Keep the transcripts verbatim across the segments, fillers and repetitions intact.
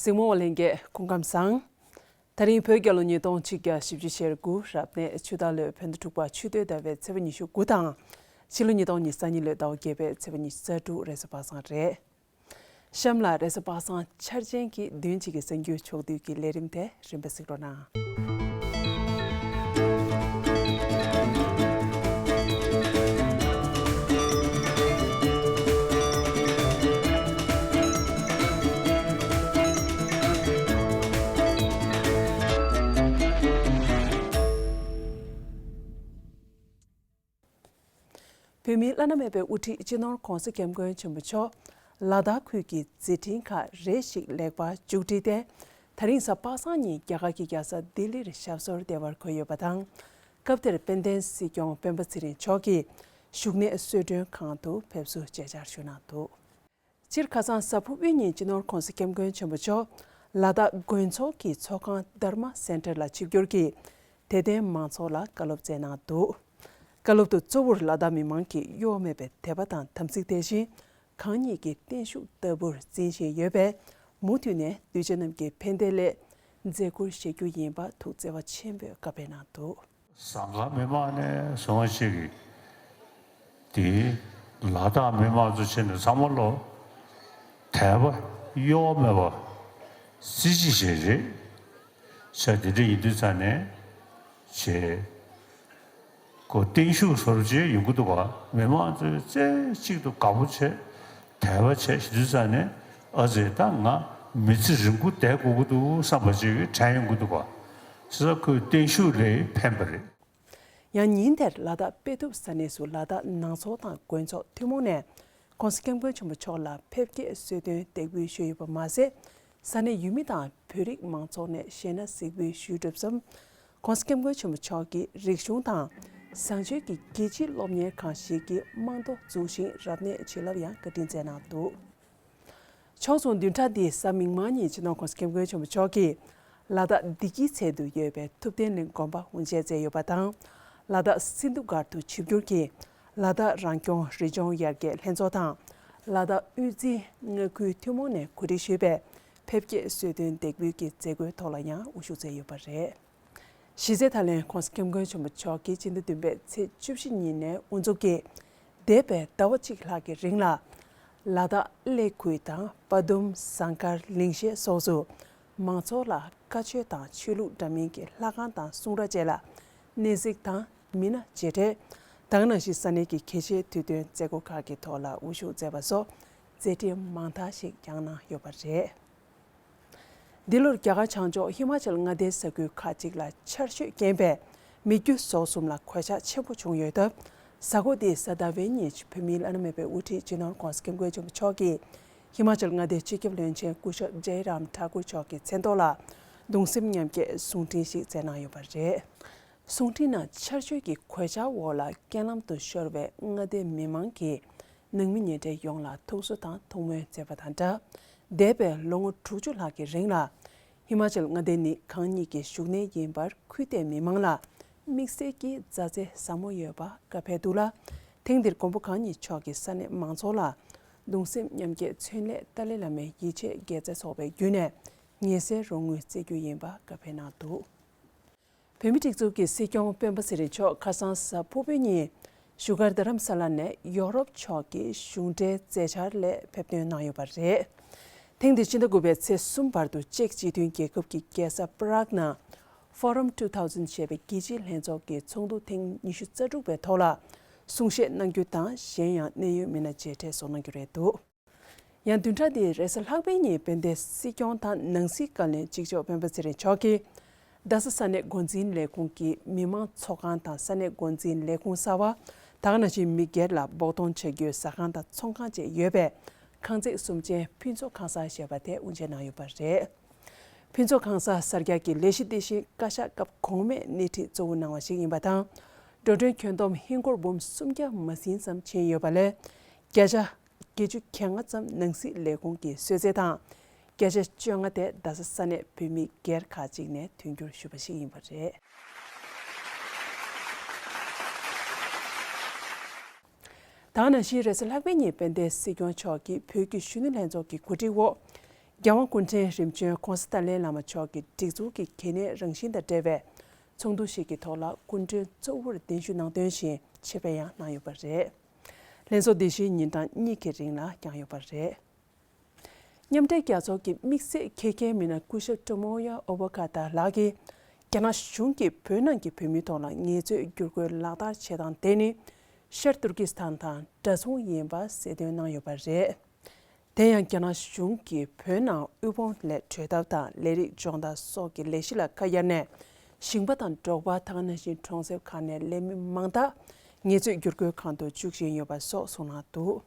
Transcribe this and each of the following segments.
གཟིགས་མོ་བ་ལྷན་རྒྱས་སྐུ་ཁམས་བཟང་། ད་རིང་བོད་རྒྱལ་ལོ་ཉིས་སྟོང་ཆིག་བརྒྱ་བཞི་བཅུ་ཞེ་དགུ་རབ་གནས་ཆུ་སྟག་ལོའི་བོད་ཟླ་དྲུག་པ་ཆུ་སྟོད་ཟླ་བའི་ཚེས་པ་ཉི་ཤུ་དགུ་དང་། ཕྱི་ལོ་ཉིས་སྟོང་ཉི་ཤུ་རྩ་གཉིས་ལོའི་ཟླ་བ་བརྒྱད་པའི་ཚེས་པ་ཉི་ཤུ་རྩ་དྲུག་རེས་གཟའ་པ་སངས་རེད། གཤམ་ལ་རེས་གཟའ་པ་སངས་འཆར་ཅན་གྱི་བདུན་གཅིག་གི་གསར་འགྱུར་ཕྱོགས་བསྡུས་ཀྱི་ལས་རིམ་དེ་རིམ་པས་གཟིགས་རོགས་གནང་། བོད་མིའི་བླ་ན་མེད་པའི་དབུ་ཁྲིད་སྤྱི་ནོར་༧གོང་ས་༧སྐྱབས་མགོན་ཆེན་པོ་མཆོག་ལ་དྭགས་ཁུལ་གྱི་མཛད་འཕྲིན་ཁག་རེ་ཞིག་ལེགས་པར་མཇུག་བསྒྲིལ་ཏེ། ད་རིང་གཟའ་པ་སངས་ཉིན་རྒྱ་གར་གྱི་རྒྱལ་ས་ལྡི་ལིར་ཞབས་སོར་བདེ་བར་འཁོད་ཡོད་པ་དང་། སྐབས་དེར་དཔལ་ལྡན་སྲིད་སྐྱོང་སྤེན་པ་ཚེ་རིང་མཆོག་གིས་བཞུགས་གནས་གསོལ་མགྲོན་ཁང་དུ་ཕེབས་བསུ་མཇལ་བཅར་ཞུས་གནང་འདུག་སྤྱིར་ཁ་སང་གཟའ་ཕུར་བུའི་ཉིན་སྤྱི་ནོར་༧གོང་ས་༧སྐྱབས་མགོན་ཆེན་པོ་མཆོག་ལ་དྭགས་དགོན་ཚོགས་ཀྱི་ཚོགས་ཁང་དྷརྨ་སེན་ཊར་ལ་ཆིབས་བསྒྱུར་གྱིས་དད་ལྡན་མང་ཚོགས་ལ་བཀའ་སློབ་སྩལ་གནང་འདུག་བཀའ་སློབ་ཏུ་གཙོ་བོར་ལ་དྭགས་མི་མང་གིས་གཡོ་མེད་པའི་དད་པ་དང་དམ་ཚིག་དེ་བཞིན་གང་ཉིད་ཀྱི་བརྟན་བཞུགས་ལྟ་བུར་འཛིན་བཞིན་ཡོད་པས། མུ་མཐུད་ནས་གདུལ་བྱ་རྣམས་ཀྱི་ཕན་བདེ་སླད་མཛད་ཁུར་བཞེས་རྒྱུ་ཡིན་པ་ཐུགས་བརྩེ་བ་ཆེན་པོས་བཀའ་ཕེབས་གནང་འདུག་ཟངས་དཀར་མི་མང་ནས་བཟུང་བ་ཅིག་གིས་དེ་ལ་དྭགས་མི་མང་ཚོ་ཕྱིན་ནས་ཚང་མ་ལོ་དད་པ་གཡོ་བ་མེད་པ་རྩེ་གཅིག་བྱས་རེད། ཤ་དེ་འདྲ་ཡིན་དུས་ཙང་ནས་བྱས་ཁོ་བརྟན་བཞུགས་སོར་བཅད་ཡོང་གི་འདུག་ག་མི་མང་ཚོས་རྩེ་གཅིག་ཏུ་དགའ་པོ་བྱས། དད་པ་བྱས་ཞུ་དུས་ཙང་ནས་ཨ་ཙི་ད་ང་མི་ཚེ་རིང་པོ་བསྡད་དགོས་ཀྱི་འདུག་བསམ་པ་ཅིག་དྲན་ཡོང་གི་འདུག་ག་ས་ཁོས་བརྟན་བཞུགས་ལས་ཕན་པ་རེད། ཡང་ཉིན་དེར་ལ་དྭགས་དཔེ་ཐུབ་ས་གནས་སུ་ལ་དྭགས་ནང་ཚོགས་དང་དགོན་ཚོགས་ཐུན་མོང་ནས་༧གོང་ས་༧སྐྱབས་མགོན་ཆེན་པོ་མཆོག་ལ་ཕེབས་སྐྱེལ་གསོལ་སྟོན་འདེགས་འབུལ་ཞུས་ཡོད་པ་མ་ཟད། ས་གནས་ཡུལ་མི་དང་བོད་རིགས་མང་ཚོགས་ནས་གཞས་སྣ་གཟིགས་འབུལ་ཞུས་གྲུབ་མཚམས། ༸གོང་ས་༸སྐྱབས་མགོན་ཆེན་པོ་མཆོག་གིས་རིག་གཞུང་དང་བཟང་སྤྱོད་ཀྱི་རྒྱལ་སྤྱིའི་སློབ་གཉེར་ཁང་ཞིག་གི་རྨང་རྡོ་འཛུགས་ཤིང་རབ་གནས་བྱིན་རླབས་ཡང་བཀའ་དྲིན་སྩལ་གནང་འདུག་ཕྱོགས་མཚུངས་བདུན་ཕྲག་འདིའི་གཟའ་མིག་དམར་ཉིན་སྤྱི་ནོར་༸གོང་ས་༸སྐྱབས་མགོན་ཆེན་པོ་མཆོག་གིས་ལ་དྭགས་བདེ་སྐྱིད་ཚལ་དུ་ཡོད་པའི་ཐུབ་བསྟན་གླིང་དགོན་པ་དབུ་འབྱེད་མཛད་ཡོད་པ་དང་། ལ་དྭགས་སིན་དྷུ་སྒར་དུ་ཆིབས་བསྒྱུར་གྱིས་ལ་དྭགས་རང་སྐྱོང་རི་ལྗོངས་ཡར་རྒྱས་ལྷན་ཚོགས་དང་ལ་དྭགས་དབུས་འཛིན་མངའ་ཁུལ་ཐུན་མོང་ནས་གོ་སྒྲིག་ཞུས་པའི་ཕེབས་སྐྱེལ་གསོལ་སྟོན་འདེགས་འབུལ་གྱི་མཛད་སྒོའི་ཐོག་ལ་ཡང་དབུ་བཞུགས་མཛད་ཡོད་པ་རེད། གཞི་རྩའི་ད་ལན་༸གོང་ས་༸སྐྱབས་མགོན་ཆེན་པོ་མཆོག་གིས་སྤྱི་ཟླ་བདུན་པའི་ཚེས་བཅུ་བཞི་ཉིན་ནས་དབུ་འཛུགས་ཀྱིས་འདས་པའི་ཟླ་བ་གཅིག་ལྷག་གི་རིང་ལ་ལ་དྭགས་གླེ་ཁུལ་དང་དཔའ་གདུམ་ཟངས་དཀར་ལིང་ཤེད་སོགས་སུ་མང་ཚོགས་ལ་བཀའ་ཆོས་དང་ཆོས་ལུགས་འདྲ་མིན་གྱི་ལྷ་ཁང་དང་གསུང་ར་བཅས་ལ་གནས་གཟིགས་དང་མི་སྣ་མཇལ་འཕྲད། ད་ག་ནང་བཞིན་ས་གནས་ཀྱི་གལ་ཆེའི་དུས་སྟོན་མཛད་སྒོ་ཁག་གི་ཐོག་ལ་དབུ་བཞུགས་མཛད་པ་སོགས་མཛད་འཕྲིན་མང་དག་ཞིག་བསྐྱངས་གནང་ཡོད་པ་རེད། འདི་ལོར་རྒྱ་གར་བྱང་ཕྱོགས་ཧི་མ་ཅལ་མངའ་སྡེའི་ས་ཁུལ་ཁག་ཅིག་ལ་ཆར་ཞོད་རྐྱེན་པས་མི་རྒྱུ་ཟོག་གསུམ་ལ་གོད་ཆག་ཆེན་པོ་བྱུང་ཡོད་སྟབས། གཟའ་འཁོར་འདིའི་གཟའ་ཟླ་བའི་ཉིན་བོད་མིའི་བླ་ན་མེད་པའི་དབུ་ཁྲིད་སྤྱི་ནོར་༸གོང་ས་༸སྐྱབས་མགོན་ཆེན་པོ་མཆོག་གིས་ཧི་མ་ཅལ་མངའ་སྡེའི་སྤྱི་ཁྱབ་བློན་ཆེན་སྐུ་ཞབས་ཇའི་རམ་ཐཱ་ཀུར་མཆོག་གི་མཚན་ཐོག་ལ་གདུང་སེམས་མཉམ་སྐྱེད་གསུང་འཕྲིན་ཞིག་སྩལ་གནང་ཡོད་པ་རེད། གསུང་འཕྲིན་ནང་ཆར་ཞོད་ཀྱི་གོད་ཆག་འོག་ལ་རྐྱེན་ལམ་དུ་ཤོར་བའི་མངའ་སྡེའི་མི་མང་གིས་ནང་མི་ཉེ་འབྲེལ་ཡོངས་ལ་ཐུགས་གསོ་དང་ཐུགས་སྨོན་བསྩལ་བ་དང་སྦྲགས། འདས་པའི་ལོ་ངོ་དྲུག་ཅུ་ལྷག་གི་རིང་ལ་ཧི་མ་ཅལ་མངའ་སྡེ་ནི་གང་ཉིད་ཀྱི་བཞུགས་གནས་ཡིན་པར་ཁུལ་དེའི་མི་མང་ལ་དམིགས་བསལ་གྱི་མཛའ་བརྩེ་ཟབ་མོ་ཡོད་པ་བཀའ་ཕེབས་འདུག་ལ། ཐེངས་འདིར་མགོན་པོ་གང་ཉིད་མཆོག་གིས་ས་གནས་མང་ཚོགས་ལ་གདུང་སེམས་མཉམ་སྐྱེད་མཚོན་སླད་ཏཱ་ལའི་བླ་མའི་ཡིད་ཆེས་དགེ་རྩ་ཚོགས་པའི་བརྒྱུད་ནས་ངལ་སེལ་རོགས་དངུལ་བསྩལ་རྒྱུ་ཡིན་པ་བཀའ་ཕེབས་གནང་འདུག་བོད་མིའི་སྒྲིག་འཛུགས་ཀྱི་སྲིད་སྐྱོང་སྤེན་པ་ཚེ་རིང་མཆོག་ཁ་སང་གཟའ་ཕུར་བུའི་ཉིན་བཞུགས་སྒར་རྡ་རམ་ས་ལ་ནས་ཡོ་རོབ་ཕྱོགས་ཀྱི་གཞུང་འབྲེལ་མཛད་འཆར་སླད་ཕེབས་ཐོན་གནང་ཡོད་པ་རེད། ཐེངས་འདིར་ཕྱི་ཟླ་དགུ་པའི་ཚེས་གསུམ་བར་དུ་ཅེཀ་སྤྱི་མཐུན་རྒྱལ་ཁབ་ཀྱི་རྒྱལ་ས་པ་རག་ནང་Forum two thousand ཞེས་པའི་རྒྱལ་སྤྱིའི་ལྷན་ཚོགས་ཀྱི་ཚོགས་འདུ་ཐེངས་ཉི་ཤུ་རྩ་དྲུག་པའི་ཐོག་ལ་གསུང་བཤད་གནང་རྒྱུ་དང་གཞན་ཡང་གནད་ཡོད་མི་སྣ་མཇལ་འཕྲད་སོགས་གནང་རྒྱུ་རེད་འདུག་ཡང་བདུན་ཕྲག་འདིའི་རེས་གཟའ་ལྷག་པའི་ཉིན་དཔལ་ལྡན་སྲིད་སྐྱོང་དང་ནང་སྲིད་བཀའ་བློན་གཅིག་ལྕོགས་སྤེན་པ་ཚེ་རིང་མཆོག་གིས་རྡ་ས་ས་གནས་འགོ་འཛིན་ལས་ཁུངས་ཀྱི་མི་དམངས་ཚོགས་ཁང་དང་ས་གནས་འགོ་འཛིན་ལས་ཁུངས་གསར་པ་དག་ནང་བཞིན་མི་སྒེར་ལ་འབོག་གཏོང་བྱ་རྒྱུའི་ཟ་ཁང་དང་ཚོང་ཁང་བཅས་ཡོད་པའི་ཁང་བརྩེགས་གསུམ་ཅན་ཕུན་ཚོགས་ཁང་གསར་ཞེས་པ་དེ་དབུ་འབྱེད་གནང་ཡོད་པ་རེད། ཕུན་ཚོགས་ཁང་གསར་གསར་རྒྱག་གི་ལས་གཞི་འདི་བཞིན་བཀའ་ཤག་སྐབས་གོང་མས་སྣེ་ཁྲིད་གཙོ་བོ་གནང་བ་ཞིག་ཡིན་པ་དང་། འགྲོ་གྲོན་ཁྱོན་བསྡོམས་ཧིན་སྒོར་འབུམ་སུམ་བརྒྱ་མ་ཟིན་ཙམ་ཕྱིན་ཡོད་པ་ལས། བརྒྱ་ཆ་བརྒྱད་ཅུ་གྱ་ལྔ་ཙམ་ནང་སྲིད་ལས་ཁུངས་ཀྱིས་གསོལ་སྩལ་དང་། བརྒྱ་ཆ་བཅོ་ལྔ་དེ་རྡ་ས་ས་གནས་བོད་མི་སྒེར་ཁག་ཅིག་ནས་མཐུན་འགྱུར་ཞུས་པ་ཞིག་ཡིན་པ་རེད། ད་ག་ནང་བཞིན་རེས་གཟའ་ལྷག་པའི་ཉིན་དཔལ་ལྡན་སྲིད་སྐྱོང་མཆོག་གིས་བོད་ཀྱི་གཞོན་ནུ་ལྷན་ཚོགས་ཀྱི་གོ་སྒྲིག་འོག་རྒྱལ་དབང་སྐུ་ཕྲེང་རིམ་བྱོན་ྋགོང་ས་ཏཱ་ལའི་བླ་མ་མཆོག་གི་སྒྲིག་འཛུགས་ཀྱི་གལ་གནད་རང་བཞིན་དང་འབྲེལ་བའི་ཚོགས་འདུ་ཞིག་གི་ཐོག་ལ་སྐུ་མགྲོན་གཙོ་བོར་གདན་ཞུ་གནང་དོན་བཞིན་ཆེད་ཕེབས་ཡང་གནང་ཡོད་པ་རེད། ལྷན་ཚོགས་འདི་ཕྱི་ཉིན་གྲངས་གཉིས་ཀྱི་རིང་ལ་བསྐྱངས་ཡོད་པ་རེད། མཉམ་འབྲེལ་རྒྱལ་ཚོགས་ཀྱི་དམིགས་བསལ་མཁས་མཁན་མི་སྣ་སྐུ་ཞབས་ཀྲོ་མོ་ཡ་ཨོ་བྷ་ག་ཏ་ལགས་ཀྱིས་རྒྱ་ནག་གཞུང་གིས་བོད་ནང་གི་བོད་མིའི་ཐོག་ལ་ངལ་རྩོལ་བསྒྱུར་བཀོལ་ལག་བསྟར་བྱེད་སྟངས་དེ་ནི་ཤར་ཏུར་ཀི་སི་ཐན་དང་འདྲ་མཚུངས་ཡིན་པ་གསལ་སྟོན་གནང་ཡོད་པ་རེད། དེ་ཡང་རྒྱ་ནག་གཞུང་གིས་བོད་ནང་དབུལ་ཕོངས་ལས་གྲོལ་ཐབས་དང་ལས་རིགས་སྦྱོང་བརྡར་སོགས་ཀྱི་ལས་གཞི་ལ་ཁ་གཡར་ནས་ཞིང་པ་དང་འབྲོག་པ་དེ་ག་ནང་བཞིན་གྲོང་གསེབ་ཁག་ནས་ལས་མི་མང་དག་ངལ་རྩོལ་བསྒྱུར་བཀོལ་ཁང་དུ་བཅུག་བཞིན་ཡོད་པ་སོགས་གསུངས་གནང་འདུག་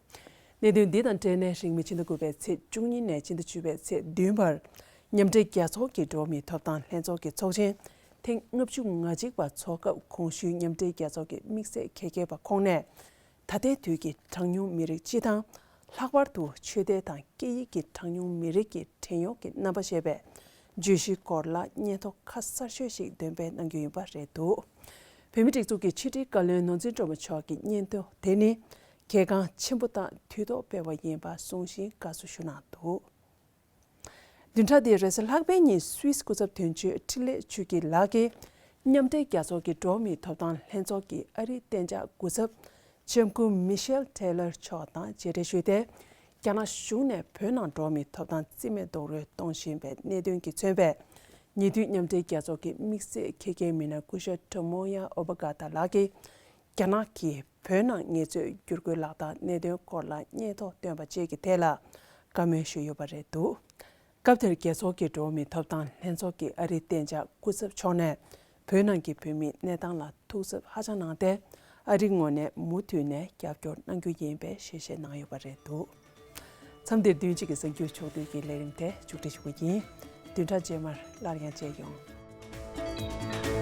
གནད་དོན་འདི་དང་འབྲེལ་ནས་རིང་མིན་ཕྱི་ཟླ་དགུ་པའི་ཚེས་བཅུ་གཉིས་ནས་ཕྱི་ཟླ་བཅུ་པའི་ཚེས་བདུན་བར་མཉམ་འབྲེལ་རྒྱལ་ཚོགས་ཀྱི་འགྲོ་བ་མིའི་ཐོབ་ཐང་ལྷན་ཚོགས་ཀྱི་ཚོགས་ཆེན་ཐེངས་ལྔ་བཅུ་ང་གཅིག་པ་འཚོགས་སྐབས་གོང་ཞུས་མཉམ་འབྲེལ་རྒྱལ་ཚོགས་ཀྱི་དམིགས་བསལ་མཁས་མཁས་པ་ཁོང་ནས། ད་ལྟའི་དུས་ཀྱི་གྲངས་ཉུང་མི་རིགས་སྤྱི་དང་། ལྷག་པར་དུ་ཆོས་དད་དང་སྐད་ཡིག་གི་གྲངས་ཉུང་མི་རིགས་ཀྱི་བྲན་གཡོག་གི་རྣམ་པ་ཞེས་པའི་བརྗོད་གཞིའི་སྐོར་ལ་སྙན་ཐོ་ཁ་གསར་ཤོས་ཤིག་འདོན་སྤེལ་གནང་རྒྱུ་ཡིན་པ་རེད་འདུག་བོད་མིའི་སྒྲིག་འཛུགས་ཀྱི་ཕྱི་དྲིལ་བཀའ་བློན་ནོར་འཛིན་སྒྲོལ་མ་མཆོག་གི་སྙན་ཐོ་དེ་ནི་གལ་འགངས་ཆེན་པོ་དང་དུས་ཐོག་སྤེལ་བ་ཡིན་པ་གསུང་བཞིན་དགའ་བསུ་ཞུ་གནང་འདུག་བདུན་ཕྲག་འདིའི་རེས་གཟའ་ལྷག་པའི་ཉིན་སུད་སི་སྐུ་ཚབ་དོན་གཅོད་འཕྲིན་ལས་ཆོས་སྐྱིད་ལགས་ཀྱིས་མཉམ་འབྲེལ་རྒྱལ་ཚོགས་ཀྱི་འགྲོ་བ་མིའི་ཐོབ་ཐང་ལྷན་ཚོགས་ཀྱི་ཨ་རིའི་གཏན་འཇགས་སྐུ་ཚབ་ལྕམ་སྐུ་མི་ཤེལ་ཊེ་ལར་མཆོག་དང་མཇལ་འཕྲད་ཞུས་ཏེ། རྒྱ་ནག་གཞུང་ནས་བོད་ནང་འགྲོ་བ་མིའི་ཐོབ་ཐང་རྩིས་མེད་རྡོག་རོལ་གཏོང་བཞིན་པའི་གནད་དོན་གྱིས་མཚོན་པའི་ཉེ་དུས་མཉམ་འབྲེལ་རྒྱལ་ཚོགས་ཀྱི་དམིགས་བསལ་མཁས་མཁན་མི་སྣ་སྐུ་ཞབས་ཀྲོ་མོ་ཡ་ཨོ་བྷ་ག་ཏ་ལགས་ཀྱིས། རྒྱ་ནག་གིས་བོད་ནང་ངལ་རྩོལ་བསྒྱུར་བཀོལ་ལག་བསྟར་གནད་དོན་སྐོར་ལ་སྙན་ཐོ་བཏོན་པ་བཅས་ཀྱི་ཐད་ལ་བཀའ་མོལ་ཞུས་ཡོད་པ་རེད་འདུག་སྐབས་དེར་རྒྱལ་ཚོགས་ཀྱི་འགྲོ་བ་མིའི་ཐོབ་ཐང་ལྷན་ཚོགས་ཀྱི་ཨ་རིའི་གཏན་འཇགས་སྐུ་ཚབ་མཆོག་ནས་བོད་ནང་གི་བོད་མིའི་གནས་སྟངས་ལ་ཐུགས་འཚབ་ཧ་ཅང་གནང་སྟེ། ཨ་རིའི་ངོས་ནས་མུ་མཐུད་ནས་རྒྱབ་སྐྱོར་གནང་རྒྱུ་ཡིན་པའི་ཞལ་བཞེས་གནང་ཡོད་པ་རེད་འདུག་མཚམས་འདིར་བདུན་གཅིག་གི་གསར་འགྱུར་ཕྱོགས་བསྡུས་ཀྱི་ལས་རིམ་དེ་མཇུག་སྒྲིལ་ཞུ་རྒྱུ་ཡིན། བདུན་ཕྲག་རྗེས་མར་སླར་ཡང་མཇལ་ཡོང་།